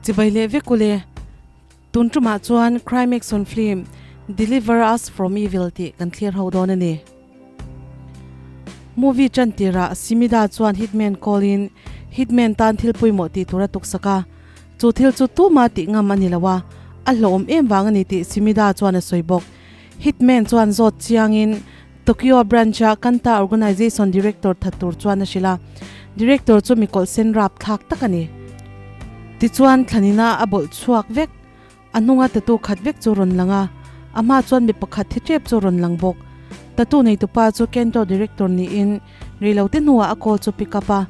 Chibai leh vek ule. Tun tumah chuan Crime Action Film Deliver Us From Evil tih kan thlir ho dawn a ni. Movie tan tirah Simida chuan Hitman call in Hitman tan thil pawimawh tih tur a tuksak a. Chu thil chu tuma tih ngam a ni lo a, a hlawhawm em vang a ni tih Simida chuan a sawi bawk. Hitman chuan zawt chiangin Tokyo branch-a Kanta Organization Director that tur chuan a hrilh a, Director chu mikawlh sen rap thlak tak a ni. Tichuan thlanina a bawlh chhuak vek, a hnunga tatu khat vek chu rawn lang a, a hma chuan mi pakhat thi tep chu rawn lang bawk. Tatu neitupa chu Kento Director niin reilote hnuah a call chu pick up a,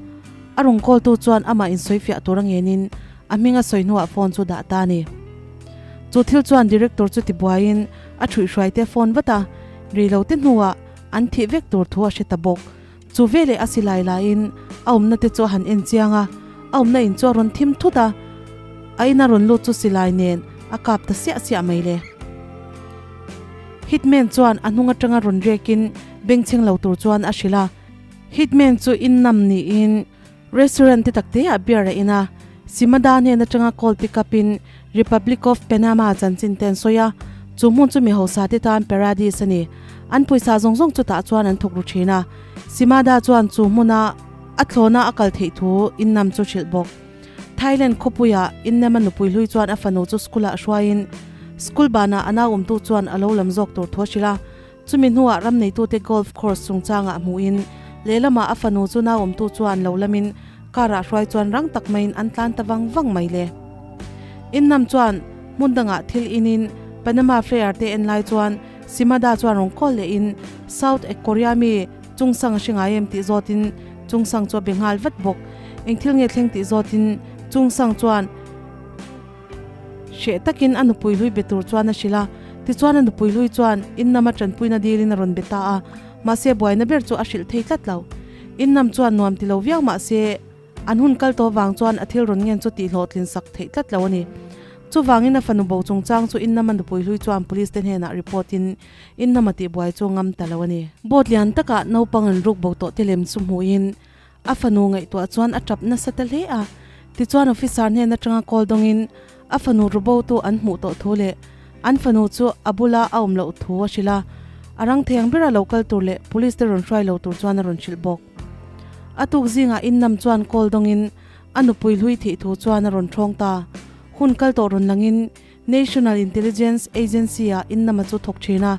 a rawn call tu chuan amah insawifiah tur a ngenin a hming a sawi hnuah phone chu dah ta a ni. Chu thil chuan Director chu tibuaiin a ṭhuihhruaite phone vat a, Reilote hnuah an thih vek tur thu a hre ta bawk. Chu veleh a silai laiin a awmna te chu a han en chiang a, a awmna in chu a rawn thim thut a, a ina rawn lut chu silai nen a kap ta siah siah mai le. Hitman chuan a hnung atanga rawn rekin bengchheng lo tur chuan a hrilh a. Hitman chu in nam niin restaurant te takte ah beer a in a, Simada hnen atanga call pick up in Republic of Panama chanchin te an sawi a, chu hmun chu mi hausa te tan paradise a ni. An pawisa zawng zawng chutah chuan an thawk ru thin a, Simada chuan chu hmuna a thlawna a kal theih thu innam chu hrilh bawk. Thailand khawpuia innema nupui hlui chuan a fanu chu school ah hruaiin school banah a nau awmtu chuan a lo lam zawk tur thu a hrilh a, Chumi hnuah ram neitute golf course chungchangah hmuhin lehlamah a fanu chu nauawmtu chuan lo lamin car ah hruai chuan rang tak maiin an tlan ta vang vang mai le. Innam chuan hmun dangah thil inin Panama Fair te en lai chuan Simada chuan rawn call lehin South Korea mi Chungsang a hre ngai em tih zawtin Chungsang chu a be nghal vat bawk. Eng thil nge thleng tih zawtin Chungsang chuan Hreh takin a nupui hlui be tur chuan a hrilh a, tichuan a nupui hlui chuan Innam a tanpuina dilin a rawn be ta a, mahse buaina ber chu a hrilh thei tlat lo. Innam chuan nuam ti lo viau mahse an hun kal tawh vang chuan a thil rawn ngen chu tihhlawhtlin sak theih tlat lo a ni. Chuvangin a fanu bo chungchang chu Innam a nupui hlui chuan police te hnenah report in Innam a tihbuai chu ngam ta lo a ni. Boat lian takah naupang an ruk bo tawh te lem chu hmuhin A fanu ngaihtuah chuan a tap nasa ta hle a, tichuan officer hnen atanga call dawngin a fanu rubotu an hmuh tawh thu leh an fanu chu a bula a awm loh thu a hrilh a, a rang theng bera lo kal tur leh police te rawn hruai lo tur chuan a rawn hrilh bawk. A tuk zingah innam chuan call dawngin a nupui hlui thih thu chuan a rawn thawng ta. Hun kal tawh rawn langin National Intelligence Agency-ah innama chu thawk thin a,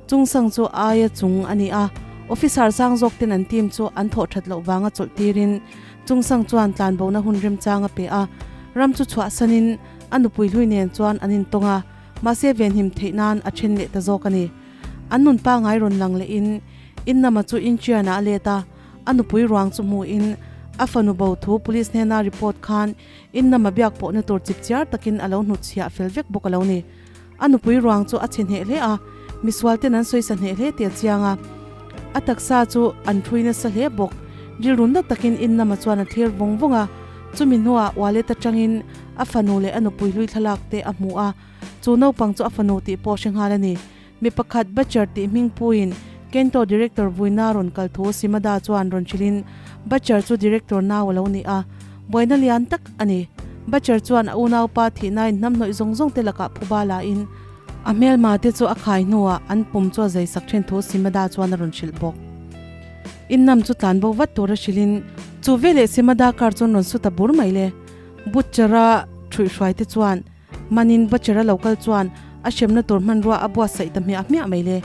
Chungsang chu aia chung a ni a, officer sang zawk ten an team chu an thawh that loh vanga chawlh tirin Chungsang chuan tlanbohna hun remchang a pe a, ram chu chhuahsanin a nupui hlui nen chuan an intawng a, mahse venhim theih nan a then leh ta zawk a ni. An nun pangai rawn lang lehin innama chu Incheon-ah a let a, a nupui ruang chu hmuhin a fanu bo thu police hnena report khan Innama biak pawhna tur chipchiar takin a lo hnutchhiah fel vek bawk a lo ni. A nupui ruang chu a chhe hneh hle a, misual ten an sawisa hneh hle tih a chiang a. A taksa chu an thui nasa hle bawk. Rilru na takin Innama chuan a thlir vawng vawng a, chumi hnuah wallet atangin a fanu leh a nupui hlui thlalak te a hmu a, chu naupang chu a fanu tih pawh hre nghal a ni. Mi pakhat Butcher tih hming puiin Kento Director Vuina rawn kal thu Shimada chuan rawn hrilhin Butcher chu Director nau a lo ni a, buaina lian tak a ni. Butcher chuan a unaupa thihnain hnamhnawih zawng zawng te lakah phuba lain a hmelma te chu a khai hnuah an pum chu a zaisak then thu Shimada chuan a rawn hrilh bawk. Innam chu tlan bo vat tura hrilhin chu veleh Shimada car chuan rawn su ta bur mai le. Butcher-a ṭhuihhruai te chuan Manin Butcher-a lo kal chuan a hremna tur hmanrua a buatsaih ta hmiah hmiah mai le.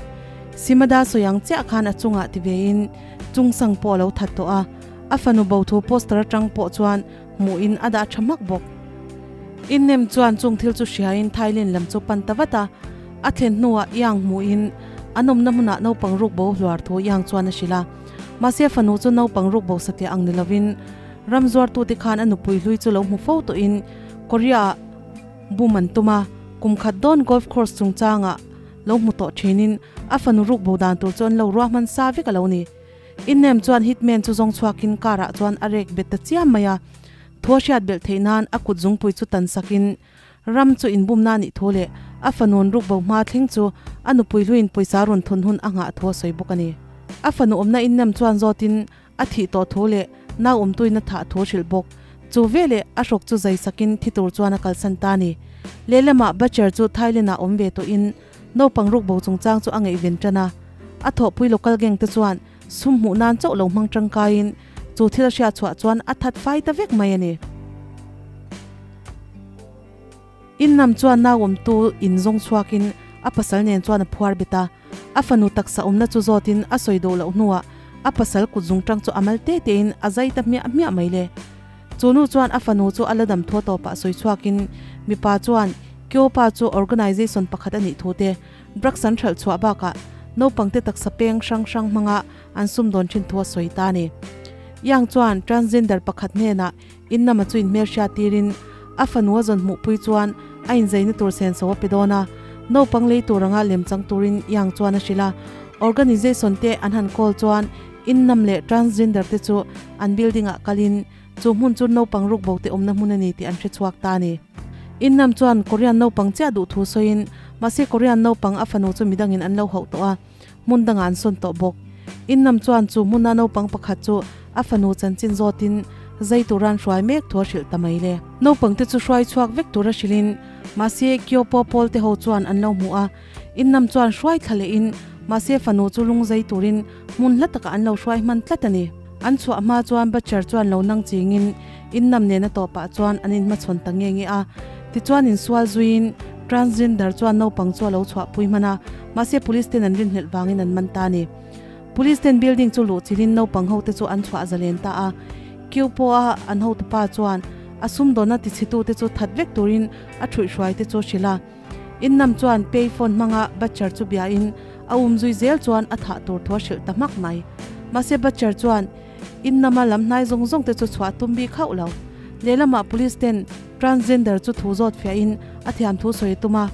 Simada sawi ang chiah khan a chungah ti vein Chungsang pawh a lo that tawh a, a fanu bo thu poster atang pawh chuan hmuhin a dah tha hmak bawk. Innem chuan chung thil chu hriain Thailand lam chu pan ta vat a, a thlen hnuah Yang hmuhin an awmna hmunah naupang ruk bo hluar thu Yang chuan a hrilh a. Mahse fanu chu naupang ruk bo satliah ang ni lovin ram zuartute khan a nupui hlui chu lo hmu fo tawhin Korea-ah bum an tum a, kum khat dawn golf course chungchangah lo hmu tawh thinin a fanu ruk bo dan tur chu an lo ruahman sa vek a lo ni. Innem chuan hitman chu zawng chhuakin car-ah chuan a rek bet ta chiam mai a, thu a hriat belh theih nan a kut zungpui chu tan sakin ram chu inbumna a nih thu leh a fanu'n ruk bo hma thleng chu a nupui hluiin pawisa rawn thun hun a nghah thu a sawi bawk a ni. A fanu awmna innem chuan zawtin A thih tawh thu leh nau awmtuina thah thu hrilh bawk. Chu veleh a hrawk chu zai sakin thi tur chuan a kalsan ta a ni. Lehlamah Butcher chu Thailand-ah awm ve tawhin naupang rukbo chungchang chu a ngaihven tan a. A thawhpui local gang te chuan sum hmuh nan chauh lo hmang tangkaiin chu thil a hriat chhuah chuan a that fai ta vek mai a ni. Innam chuan nauawmtu in zawng chhuakin a pasal nen chuan a phuar bet a. A fanu taksa awmna chu zawtin a sawi duh loh hnuah a pasal kut zungtang chu a mal te tein a zai ta hmiah hmiah mai le. Chu nu chuan a fanu chu a la dam thaw tawpah sawi chhuakin mipa chuan Kyo pa chu organisation pakhat a nih thu te, drugs an hralh chhuah bakah naupangte taksa peng hrang hrang hmanga an sumdawn thin thu a sawi ta a ni. Yang chuan transgender pakhat hnenah Innama chu inhmelhriat tirin a fanu a zawn hmuhpui chuan a inzaina tur senso a pe dawn a, naupang lei tur anga lemchang turin Yang chuan a hrilh a. Organisation te an han call chuan Innam leh transgender te chu an building ah kalin chu hmun chu naupang rukbo te awmna hmun a ni tih an hre chhuak ta a ni. Innam chuan Korean naupang chiah duh thu sawiin mahse Korean naupang a fanu chu midangin an lo hauh tawh a. Hmun dangah an sawn tawh bawk. Innam chuan chu hmuna naupang pakhat chu a fanu chanchin zawtin zai tura an hruai mek thu a hrilh ta mai le. Naupangte chu hruai chhuak vek tura hrilhin mahse Kyopo pawl te ho chuan an lo hmu a. Innam chuan hruai thla lehin mahse fanu chu lung zai turin hmun hla takah an lo hruai hman tlat a ni. An chhuah hma chuan Butcher chuan lo nang chingin Innam nena tawpah chuan an inhmachhawn ta nge nge a. Tichuan insual zuiin transgender chuan naupang chu a lo chhuahpui hman a, mahse police ten an rinhlelh vangin an man ta a ni. Police ten building chu luh chilhin naupang hote chu an chhuah zalen ta a. Kiu pawha an hotupa chuan a sumdawnna tichhitute chu that vek turin a thuihhruai te chu a hrilh a. Innam chuan pay phone hmanga Butcher chu biain a um zui zel chuan a thah tur thu a hrilh ta hmak mai. Mahse Butcher chuan Innama lam hnai zawng zawng te chu chhuah tum bik hauh lo. Lehlamah police ten transgender chu thu zawt fiahin a thiam thu sawi a tum a,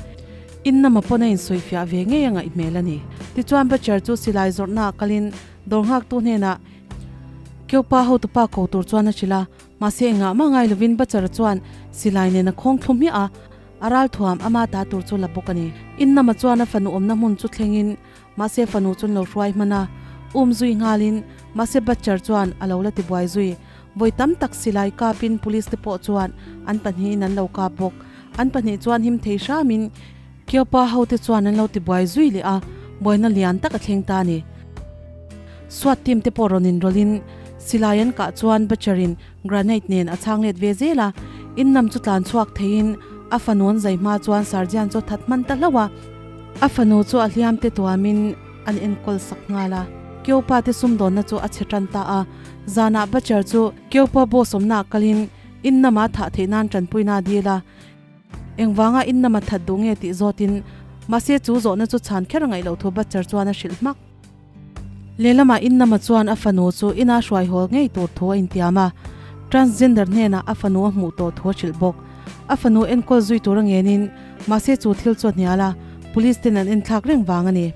Innama pawn a insawi fiah ve ngei a ngaih hmel a ni. Tichuan Butcher chu silai zawrhnaah kalin dawr nghaktu hnenah Keupa hotupa ko tur chuan a hrilh a, mahse engah mah ngai lovin Butcher chuan silai nen a khawng thlu hmiah a, a ralthuam ama ta tur chu la bawk a ni. Innama chuan a fanu awmna hmun chu thlengin Mahse fanu chun lo hruai hman a, um zui nghalin mahse Butcher chuan a lo la ti buai zui. Vawi tam tak silai kapin police te pawh chuan an pahnihin an lo kap bawk. An pahnih chuan him thei hramin Kyopa hote chuan an lo ti buai zui leh a, buaina lian tak a thleng ta a ni. SWAT team te pawh rawn inrawlhin silai an kah chuan Butcher-in granite nen a chhang let ve zel a, innam chu tlan chhuak theiin a fanu an zai hma chuan Sergeant chu a that hman ta hlauh a. A fanu chu a hliam te tuamin an enkawl sak nghal a. Kyopa te sumdawnna chu a chhe tan ta a. Zanah Butcher chu Kyopa boss awmnaah kalin innama thah theih nan tanpuina a dil a. Engvanga innama that duh nge tih zawtin mahse chu zawhna chu chhan kher a ngaih loh thu Butcher chuan a hrilh hmak. Lehlamah innama chuan a fanu chu ina hruai hawl ngei tur thu a intiam a, transgender hnenah a fanu a hmuh tawh thu a hrilh bawk. A fanu enkawl zui tur a ngenin mahse chu thil chu a hnial a, police ten an enthlak reng vang a ni.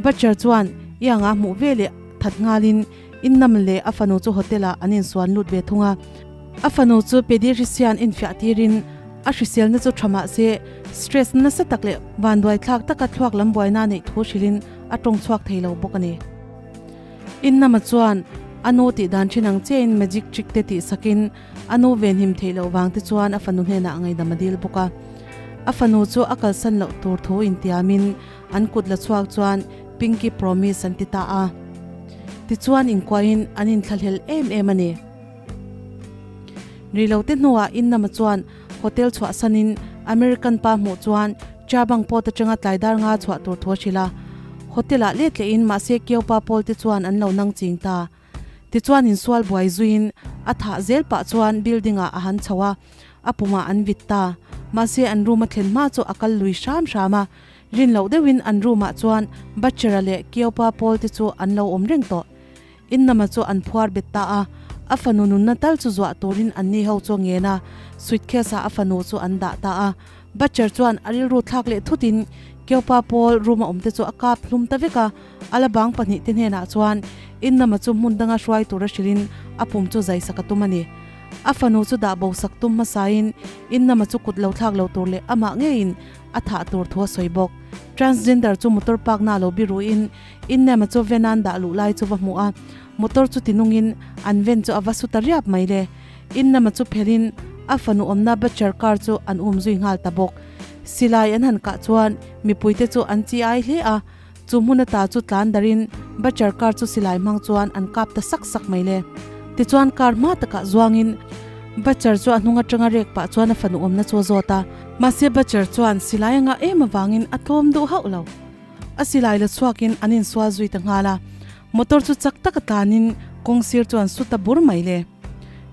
Butcher chuan Ianga a hmuh veleh that nghalin innam leh a fanu chu hotel ah an insuan lut ve thung a. A fanu chu pediatrician infiah tirin a hriselna chu tha mahse stress nasa tak leh vanduaithlak taka thluak lam buaina neih thu hrilhin a tawng chhuak thei lo bawk a ni. Innama chuan a nu tih dan thin ang chiahin magic trick te tih sakin a nu venhim theih loh vang te chuan a fanu hnenah ngaihdam a dil bawk a. A fanu chu a kalsan loh tur thu intiamin an kut la chhuak chuan Pinky Promise an ti ta a. Tichuan inkuahin an inthlahlel em em a ni. Rilote hnuah Innama chuan hotel chhuahsanin American pa hmuh chuan Chabang pawt atanga tlaidar nga chhuah tur thu a hrilh a. Hotel ah let lehin mahse Kiopa pawl te chuan an lo nang ching ta. Tichuan insual buai zuiin a thah zel pah chuan building ah a han chho a, a pumah an vit ta. Mahse an room a thlen hma chu a kal lui hram hram a. Rin loh deuhin an room ah chuan Butcher-a leh Kiopa pawl te chu an lo awm reng tawh. Innama chu an phuar bet ta a, a fanu nunna tal chu zuah turin anni ho chu a ngen a, suitcase ah a fanu chu an dah ta a. Butcher chuan a rilru thlak leh thutin Keupa pawl room a awmte chu a kap hlum ta vek a, a la bang pahnihte hnenah chuan Innama chu hmun danga hruai tura hrilhin a pum chu zai sak a tum a ni. A fanu chu dah bo sak tum hmasain Innama chu kut lo thlak lo tur leh amah ngeiin a thah tur thu a sawi bawk. Transgender chu motor park na lo biruin Innema chu ven an dah luh lai chu va hmuh a, motor chu tinungin an ven chu a va su ta riap mai le. Innama chu phelin a fanu awmna Butcher car chu an um zui nghal ta bawk. Silai an han kah chuan mipuite chu an chi ai hle a, chu hmun ata chu tlan darin Butcher car chu silai hmang chuan an kap ta sak sak mai le. Tichuan car hma takah zuangin Butcher chu a hnung atanga rek pah chuan a fanu awmna chu a zawt a. Mahse Butcher chuan silai a ngah em avangin a tlawm duh hauh lo. A silai la chhuakin an insual zui ta nghal a, motor chu chak taka tlanin kawng sir chuan su ta bur mai le.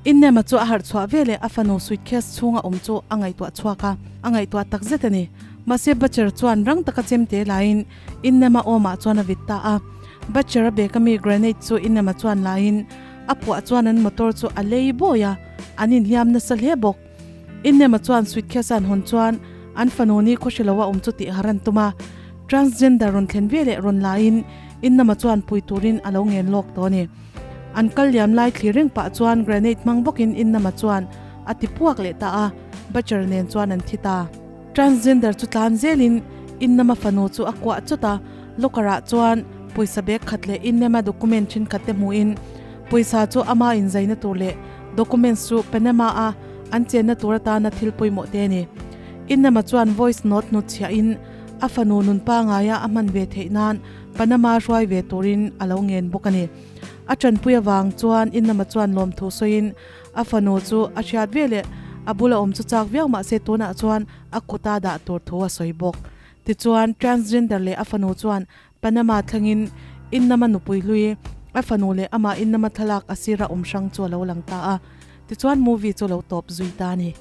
Innema chu a harh chhuah veleh a fanu suitcase chhunga awm chu a ngaihtuah chhuak a, a ngaihtuah tak zet a ni. Mahse Butcher chuan rang taka chemte laiin Innema awmah chuan a vit ta a. Butcher a bag ami grenade chu Innema chuan laiin a puah chuan an motor chu a lei bawi a, an inhliam nasa hle bawk. Innema chuan suitcase a an hawn chuan an fanu ni khaw hre lo a awm chu tih har an tum a. Transgender rawn thlen ve leh rawn laiin Innama chuan pui turin a lo ngen lawk tawh a ni. An kal liam lai thlir reng pah chuan grenade hmang bawkin Innama chuan a ti puak leh ta a, Butcher nen chuan an thi ta. Transgender chu tlan zelin Innama fanu chu a kuah chawt a, locker ah chuan pawisa bag khat leh Innema document thenkhat te hmuhin pawisa chu ama inzaina tur leh documents chu Panama a an chenna tur atana thil pawimawh te a ni. Innama chuan voice note hnutchhiahin a fanu nun pangaia a hman ve theih nan Panama hruai ve turin a lo ngen bawk a ni. A tanpui avang chuan Innama chuan lawmthu sawiin a fanu chu a hriat ve leh a bula awm chu chak viau mahse tunah chuan a kuta dah tur thu a sawi bawk. Tichuan transgender leh a fanu chuan Panama thlengin Innama nupui hlui a fanu leh amah Innama thlalak a sira awm hrang chu a lo lang ta a. Tichuan movie chu a lo tawp zui ta a ni.